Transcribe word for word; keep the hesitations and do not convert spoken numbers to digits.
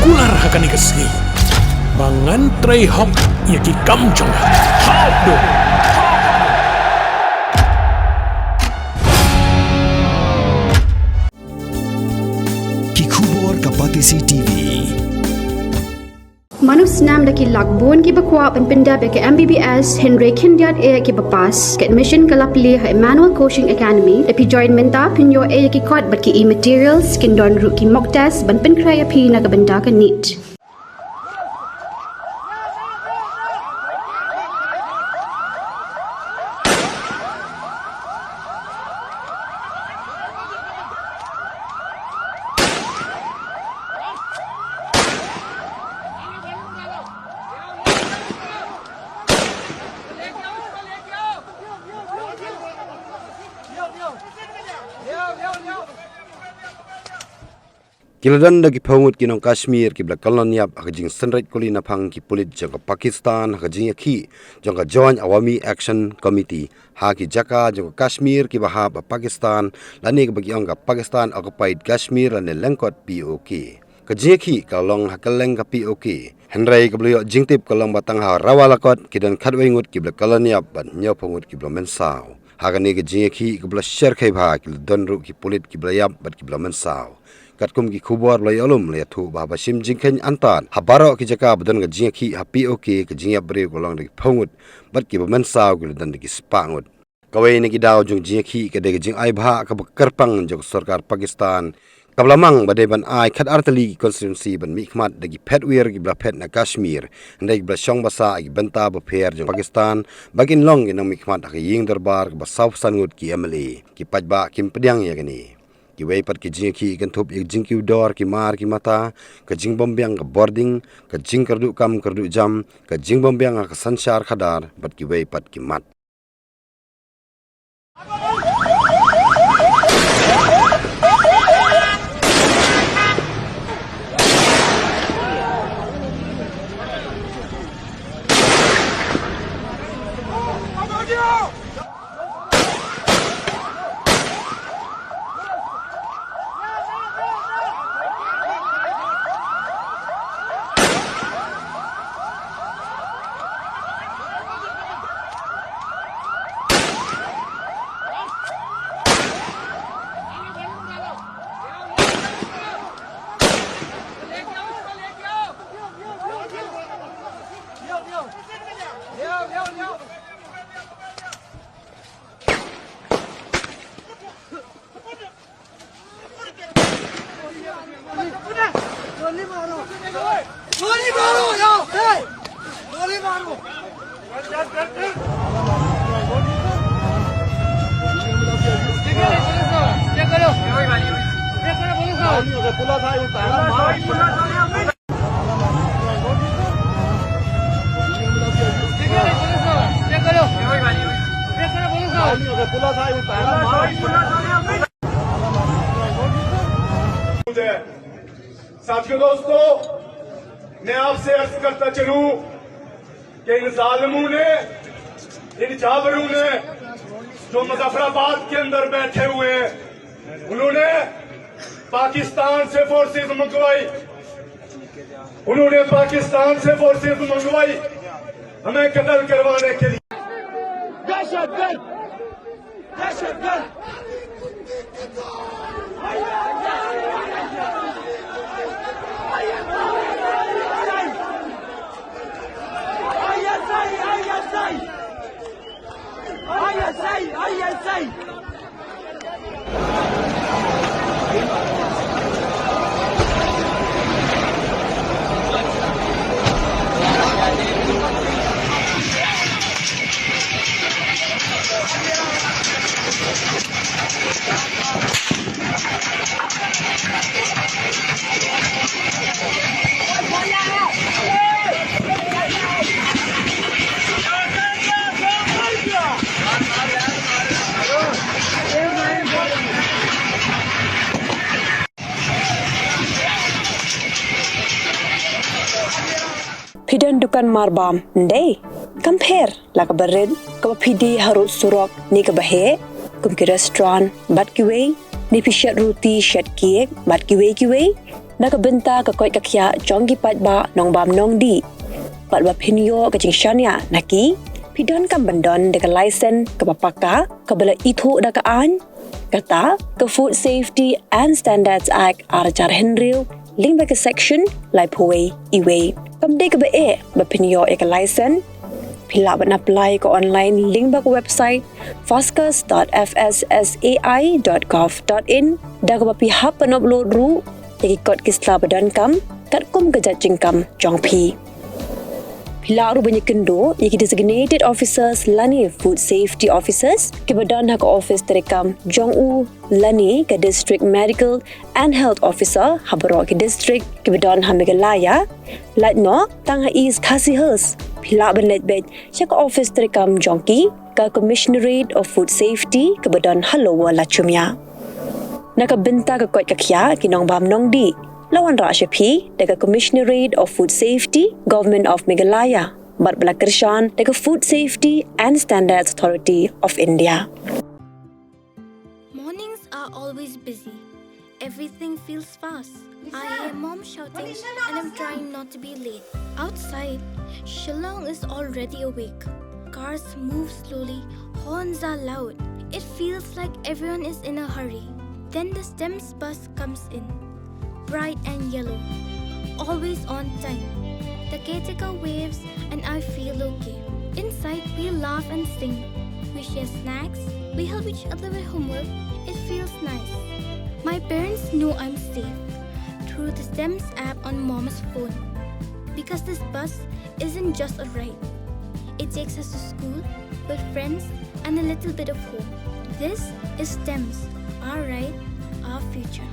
Kular ha kane ka sngi ba ngan trei hok ïa ki kam jong nga. Hap dum. Ki khubor ka Batesi T V. Mano snam da ki lak bun kiba kwah ban pyndep ïa ka M B B S hynrei khyndiat eh kiba pass. Ka admission ka la plie ha Emmanuel Coaching Academy. Lada phi join mynta phin ïoh eh ïa ki kot bad ki e-materials, kin don ruh ki mock test ban pynkhreh ïa phi na ka bynta ka NEET. Ki la don da ki phew ngut ki nong Kashmir kiba la kyllon ïap ha ka jingsynreit kuli naphang ki pulit jong ka Pakistan ha ka jingïakhih jong ka Joint Awami Action Committee ha ki jaka jong ka Kashmir kiba hap ha Pakistan lane kaba ki ong ka Pakistan Occupied Kashmir lane lyngkot P O K. Ka jingïakhih ka la long ha kylleng ka P O K. Hynrei kaba la ïoh jingtip ka long ba tang ha Rawalakot ki don khatwei ngut kiba la kyllon ïap bad hynñiewphew ngut kiba la mynsaw. Ha kane ka jingïakhih kaba la sher khie bha ki la don ruh ki pulit kiba la ïap bad kiba la mynsaw. Katkum ki khubor ba la ïoh lum la ïathuh ba haba shim jingkheiñ antad ha baroh ki jaka ba don ka jingïakhih ha P O K ka jingïap briew ka long da ki phew ngut bad kiba mynsaw ki la don da ki spah ngut. Kawei na ki daw jong jingïakhih ka dei ka jingai bhah kaba kyrpang jong ka sorkar Pakistan kaba la mang ba dei ban ai khatar tylli ki constituency ban mihkhmat da ki phet wir kiba la phet na Kashmir, hynrei kiba la shong basa ha ki bynta bapher jong Pakistan ba kin long ki nongmihkhmat ha ka ïing dorbar kaba saw phew san ngut ki M L A. Ki paidbah kim pdiang ïa kane. Kiwei pat ki jingïakhih ki kynthup ïa ka jingkiew dor ki mar ki mata, ka jingbymbiang ka bording, ka jingkyrduh kam kyrduh jam, ka jingbymbiang ha ka synshar khadar bad kiwei pat ki mat. साथियों, दोस्तों, मैं आपसे अर्ज करता चलूं कि इन जालिमों ने, इन जाबिरों ने जो मुजफ्फराबाद के अंदर बैठे हुए हैं, उन्होंने पाकिस्तान से फोर्सेज मंगवाई, उन्होंने पाकिस्तान से फोर्सेज मंगवाई हमें कत्ल करवाने के लिए। दहशतगर्द, दहशतगर्द। Phi don dukan marbam, ndei? Kam pher la kaba rit, kaba phi die harud surok ne kaba heh, kum ki restaurant bad kiwei, ne phi shet ruti, shet cake bad kiwei kiwei? Na ka bynta ka koit ka khiah jong ki paidbah nongbam nongdih, bad ba phin ïoh ka jingshaniah na ki, phi donkam ban don da ka license kaba paka, kaba la ithuh da ka aiñ, kata ka Food Safety and Standards Act ar hajar hynriew, lyngba ka section laiphew wei E wei. Kam dei kaba eh ba phin ïoh ïa ka license. Phi lah ban apply ka online lyngba ka website foscus dot F S S A I dot gov dot in, da kaba phi hap ban upload ruh ïa ki kot ki sla ba donkam katkum ka jait jingkam jong phi. Phi lah ruh ban ïakynduh ïa ki designated officers lane food safety officers kiba don ha ka office treikam jong u lane ka district medical and health officer ha baroh ki district kiba don ha Meghalaya. Lait noh tang ha East Khasi Hills, phi lah ban leit beit sha ka office treikam jong ki, ka Commissionerate of Food Safety kaba don ha Lower Lachumia. Na ka bynta ka koit ka khiah ki nongbam nongdih, la wanrah sha phi da ka Commissionerate of Food Safety, Government of Meghalaya, bad ba la kyrshan da ka Food Safety and Standards Authority of India. Mornings are always busy. Everything feels fast. I hear mom shouting and I'm trying not to be late. Outside, Shillong is already awake. Cars move slowly, horns are loud. It feels like everyone is in a hurry. Then the STEMS bus comes in, bright and yellow, always on time. The caretaker waves and I feel okay. Inside, we laugh and sing. We share snacks. We help each other with homework. It feels nice. My parents know I'm safe through the STEMS app on mom's phone. Because this bus isn't just a ride, it takes us to school, with friends, and a little bit of home. This is STEMS, our ride, our future.